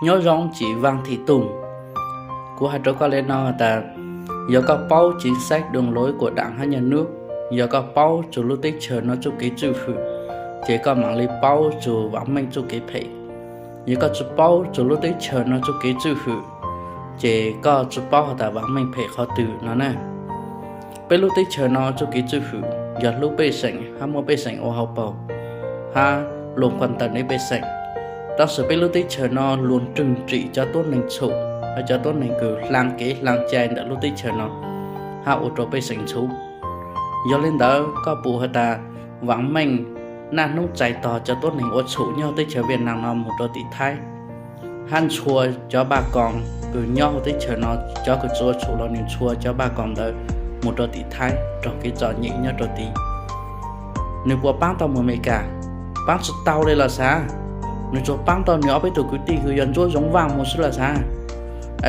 Nyob zoo tsis vaag thim tug. Kuv has rua koj le nuav tas, yog koj paub chính sách đường lối của Đảng hab nhà nước, yog koj paub txug lub teb chaws nuav txuj kev tswj hwm, ces koj maam le paub txug Vam Meej txuj kev phem. Yog koj tsi paub txug lub teb chaws nuav txuj kev tswj hwm, ces koj tsi paub has tas Vam Meej phem qhov twg nuav na. Peb lub teb chaws nuav txuj kev tswj hwm yog hlub pej xeem hab muab pej xeem ua hauv paug hab luas kuas taws neb pej xeem. Tab sis peb lub teb chaws nuav luas trừng trị cov tuab neeg txhum, cov tuab neeg kws hlaa kev hlaa cai ntawm lub teb chaws nuav hab ua rua pej xeem ntxhuv. Yog le ntawd koj pum has tas Vam Meej naj hnub txais tog cov tuab neeg ua txhum nyob teb chaws Việt Nam nuav mus rua tim Thaib, hab ntshua cov npaj koos kws nyob huv teb chaws nuav, cov kws tsi ua txhum los nwg ntshua cov npaj koos ntawd mus rua tim Thaib raug kev txom nyem nyob rua tid. Nwg puas paab tau mus Amelikas? Paab tsi tau le los sav. Nwg tsuas paab tau nwg ob peb tug kwv tij kws yog ntsuab zoov vaaj mus xwb los sav.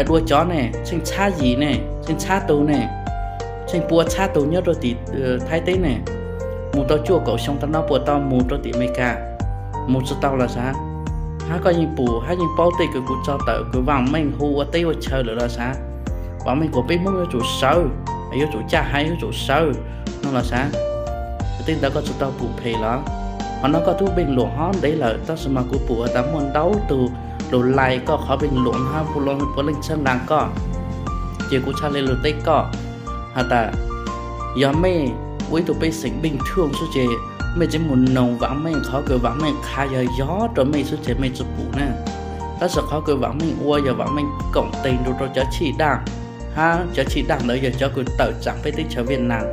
Dua cov ne tsheej txhab yim ne, tsheej txhab tug ne, tsheej pua txhab tug nyob rua tim Thaib teb ne, mus tau cuaj kaum xyoo tag no puas tau mus rua tim Amelikas? Mus tsi tau los sav. Hab koj yeej pum hab yeej paub tej kws kuv tso tawm kws Vam Meej hu ua teb ua chaw lawm los sav. Vam Meej kuas peb Hmoob yuav tsum sawv, yuav tsum caj haiv yuav tsum sawv no los sav. Tej ntawd koj tsi tau pum phem los? Qhov no koj tub bình luận hov ntev lawm, tab sis mas kuv pum has tas muaj ntau tug lug like koj qhov bình luận hab puav leej txhawb nqaa koj. Ces kuv txhaj le lug teb koj has tas, yog mej ua ib tug pej xeem bình thường xwb ces mej tsi mus noog Vam Meej, qhov kws Vam Meej qha yog yog rua mej xwb ces mej tsi pum na. Tab sis qhov kws Vam Meej ua yog Vam Meej koom tes nrug rua cov chij daj, hab cov chij daj ntawd yog cov kws tawm tsaam peb teb chaws Việt Nam.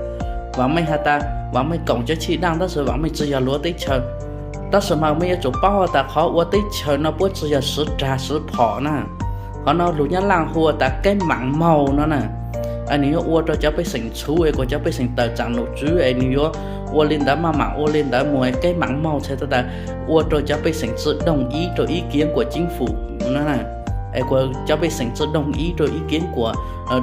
Vam Meej has tas Vam Meej koom cov chij daj tab sis Vam Meej tsi yog luav teb chaws. Tab sis mas mej yuav tsum paub has tas qhov ua teb chaws no puab tsi yog siv rag siv phom na. Qhov no lug Nyab Laaj hu tas keb maam maug no na. Nwg yuav ua rua cov pej xeem ntxhuv es kuas cov pej xeem tawm tsaam nom tswv es nwg yuav ua le ntawd maj mam ua le ntawd mus es keb maam maug txhais tas ua rua cov pej xeem tsi doog ib rua ib kiav kuas chính phủ no na, es kuas cov pej xeem tsi doog ib rua ib kiav kuas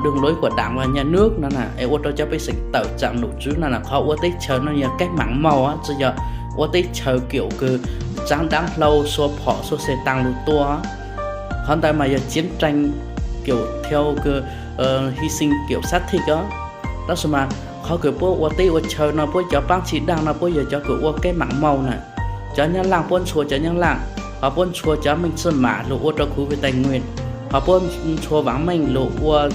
đường lối của Đảng và Nhà nước no na, es ua rua cov pej xeem tawm tsaam nom tswv no na. Qhov ua teb chaws no yog keb maam maug, tsi yog ua teb chaws kiaum kws tsaav daav hlau xua phom xua xe tăng lug tua. Qhov ntawd mas yog chiến tranh kiaum thau kws hy sinh kiaum sab thij os. Tab sis mas qhov kws puab ua teb ua chaw no puab cov paab chij daj no puab yog cov kws ua keb maam maug na. Cov Nyab Laaj puab ntshua cov Nyab Laaj, ho puab ntshua cov Meej Txwj Mam lug ua rua khuv Việt Tây Nguyên, ho puab ntshua Vam Meej lug ua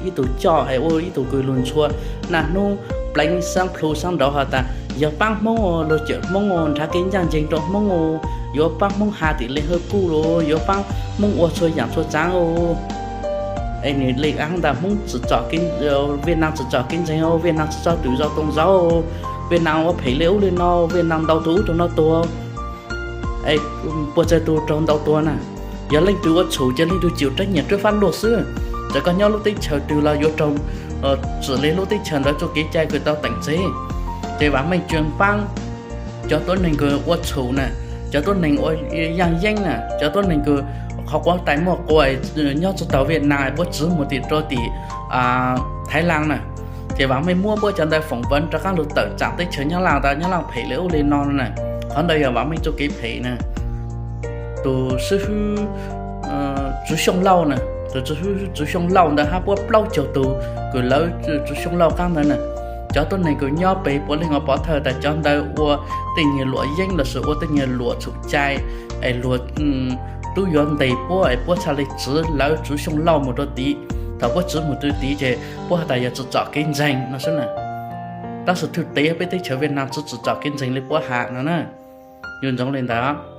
ib tug coj es ua ib tug kws lug ntshua naj hnub pleev saab plhu saab nraud has tas yog paab Hmoob lug cawm Hmoob, nrhav kev ncaaj nceeg rua Hmoob, yuav paab Hmoob has tim Liên Hợp Quốc los yuav paab Hmoob ua txhua yaam txhua tsav. Es nwg le aav tas Hmoob tsim txom, Việt Nam tsim txom kev ntseeg, Việt Nam tsim txom tự do tôn giáo, Việt Nam ua phem le ub le no, Việt Nam ntau tug ub tug no tuag, es puas tsawg tug raug ntau tuag na. Yog leej twg ua txhum ces leej twg chịu trách nhiệm trước pháp luật xwb. Txawm koj nyob lub teb chaws twg los yuav raug tsim le lub teb chaws ntawd txuj kev cai kws tau teem txheb. Ces Vam Meej tseem paab cov tuab neeg kws ua txhum na, cov tuab neeg ua yaaj yeeb na, cov tuab neeg kws qhov quav tais muaj quas nyob txug tau Việt Nam puab txwv mus tim rua tim Thái Lan na. Ces Vam Meej muab puab cov ntawd phỏng vấn rov qaab lug tawm tsaam teb chaws Nyab Laaj tas Nyab Laaj phem le ub le no na. Qhov ntawd yog Vam Meej txuj kev phem na. Tus xib hwb Tswv Xyooj Lauj na, tus xib hwb Tswv Xyooj Lauj ntawd hab puab plaub caug tug kws lawv Tswv Xyooj Lauj qaab ntawd na. Cov tuab neeg kws nyob peg puav leej ua pov thawj tas cov ntawd ua tej nyuag luam yeeb lossis ua tej nyuag luam txhum cai, es luag tub yuav ntes puab es puab txhaj le txwv lawv Tswv Xyooj Lauj mus rua tid. Thaum puab txwv mus rua tid ces puab has tas yog tsim txom kev ntseeg no xwb na. Tab sis thwj teb peb teb chaws Việt Nam tsi tsim txom kev ntseeg le puab has no na. Yuav ntsoov le ntawd.